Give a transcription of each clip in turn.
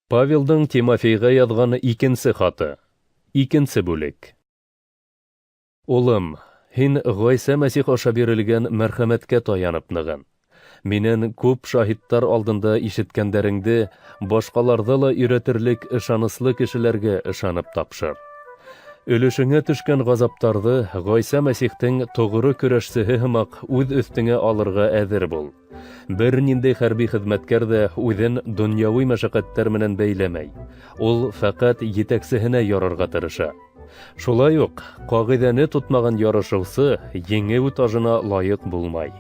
Павелдың Тимофейға яҙған икенсе хаты. Икенсе бүлек. Улым, һин Ғайса Мәсих аша бирелгән мәрхәмәткә таянып нығын. Минән күп шаһиттар алдында ишеткәндәреңде башҡаларҙы ла өйрәтерлек ышаныслы кешеләргә ышанып тапшыр. Өлөшөңә төшкән ғазаптарҙы Ғайса Мәсихтең тоғро көрәшсеһе һымаҡ үҙ өҫтөңә алырға әҙер бул. Бер ниндәй хәрби хеҙмәткәр ҙә үҙен донъяуи мәшәҡәттәр менән бәйләмәй. Ул фәҡәт етәксеһенә ярарға тырыша. Шулай уҡ ҡағиҙәне тотмаған ярышыусы еңеү тажына лайыҡ булмай.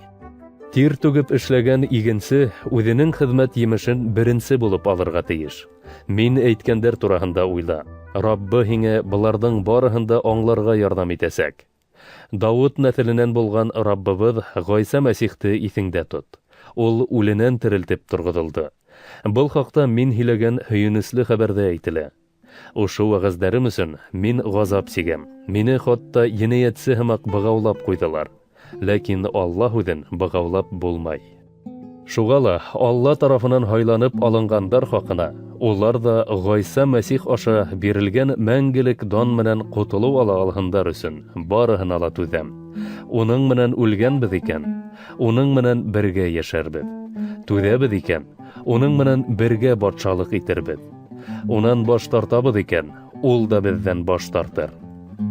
Тир түгеп эшләгән игенсе үҙенең хеҙмәт емешен беренсе булып алырға тейеш. Мин әйткәндәр тураһында уйла. Раббы һиңә быларҙың барыһын да аңларға ярҙам итәсәк. Дауыт нәҫеленән булған Раббыбыҙ Ғайса Мәсихте иҫеңдә тот. Ул үленән терелтеп торғоҙолдо. Был хаҡта мин һөйләгән һөйөнөслө хәбәрҙә әйтелә. Ошо вәғәздәрем өсөн мин ғазап сигәм. Мине хатта енәйәтсе һымаҡ бығаулап ҡуйҙылар. Ләкин Алла һүҙен бығаулап булмай. Шуға ла Алла тарафынан һайланып алынғандар хаҡына улар ҙа Ғайса Мәсих аша бирелгән мәңгелек дан менән ҡотолоу ала алһындар өсөн барыһына ла түҙәм. Уның менән үлгәнбеҙ икән, уның менән бергә йәшәрбеҙ. Түҙәбеҙ икән, уның менән бергә батшалыҡ итербеҙ. Унан баш тартабыҙ икән, ул да беҙҙән баш тартыр.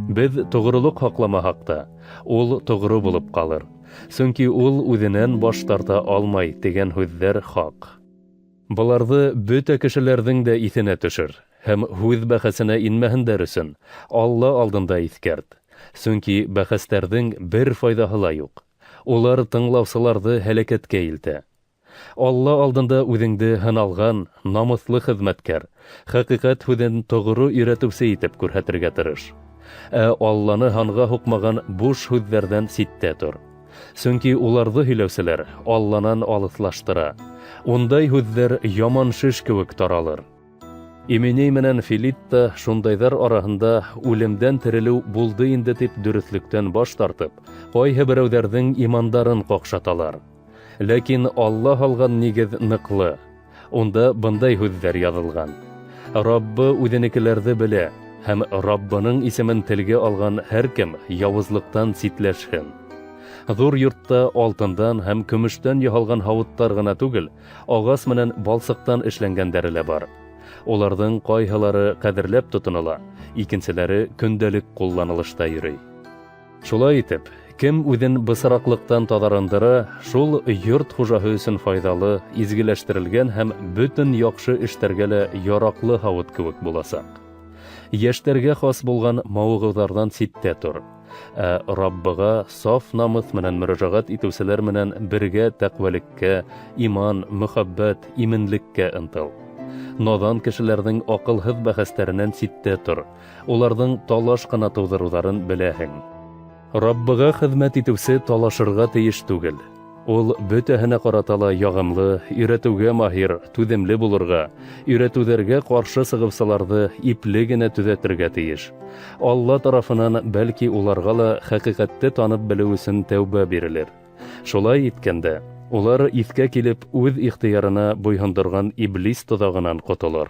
Беҙ тоғролоҡ һаҡламаһаҡ та, ул тоғро булып ҡалыр. Сөнки ул үҙенән баш тарта алмай тигән һүҙҙәр хаҡ. Быларҙы бөтә кешеләрҙең дә иҫенә төшөр һәм һүҙ бәхәсенә инмәһендәр өсөн Алла алдында иҫкәрт. Сөнки бәхәстәрҙең бер файҙаһы ла юҡ. Улар тыңлаусыларҙы һәләкәткә илтә. Алла алдында үҙеңде һыналған, намыҫлы хеҙмәткәр, хәҡиҡәт һүҙен тоғро өйрәтеүсе итеп күрһәтергә тырыш. Ә Алланы һанға һуҡмаған буш һүҙҙәрҙән ситтә тор. Сөнки уларҙы һөйләүселәр Алланан алыҫлаштыра. Ундай һүҙҙәр яман шеш кеүек таралыр. Именей менән Филит та шундайҙар араһында үлемдән терелеү булды инде тип дөрөҫлөктән баш тартып, ҡайһы берәүҙәрҙең имандарын ҡаҡшаталар. Ләкин Алла һалған нигеҙ ныҡлы. Унда бындай һүҙҙәр яҙылған: Раббы үҙенекеләрҙе белә, һәм Раббының исемен телгә алған һәр кем яуызлыҡтан ситләшһен. Ҙур йортта алтындан һәм көмөштән яһалған һауыттар ғына түгел, ағас менән балсыҡтан эшләнгәндәре лә бар. Уларҙың ҡайһылары ҡәҙерләп тотонола, икенселәре көндәлек ҡулланылышта йөрөй. Шулай итеп, кем үҙен бысраҡлыҡтан таҙарындыра, шул йорт хужаһы өсөн файҙалы, изгеләштерелгән һәм бөтөн яҡшы эштәргә лә яраҡлы һауыт кеүек буласаҡ. Йәштәргә хас булған мауығыуҙарҙан ситтә тор. Ә Раббыға саф намыҫ менән мөрәжәғәт итеүселәр менән бергә тәҡвәлеккә, иман, мөхәббәт, именлеккә ынтыл. Наҙан кешеләрҙең аҡылһыҙ бәхәстәренән ситтә тор. Уларҙың талаш ҡына тыуҙырыуҙарын беләһең. Раббыға хеҙмәт итеүсе талашырға тейеш түгел. Ул бөтәһенә ҡарата ла яғымлы, өйрәтеүгә маһир, түҙемле булырға, өйрәтеүҙәргә ҡаршы сығыусыларҙы ипле генә төҙәтергә тейеш. Алла тарафынан бәлки уларға ла хәҡиҡәтте танып белеү өсөн тәүбә бирелер. Шулай иткәндә, улар иҫкә килеп үҙ ихтыярына буйһондорған иблис тоҙағынан ҡотолор.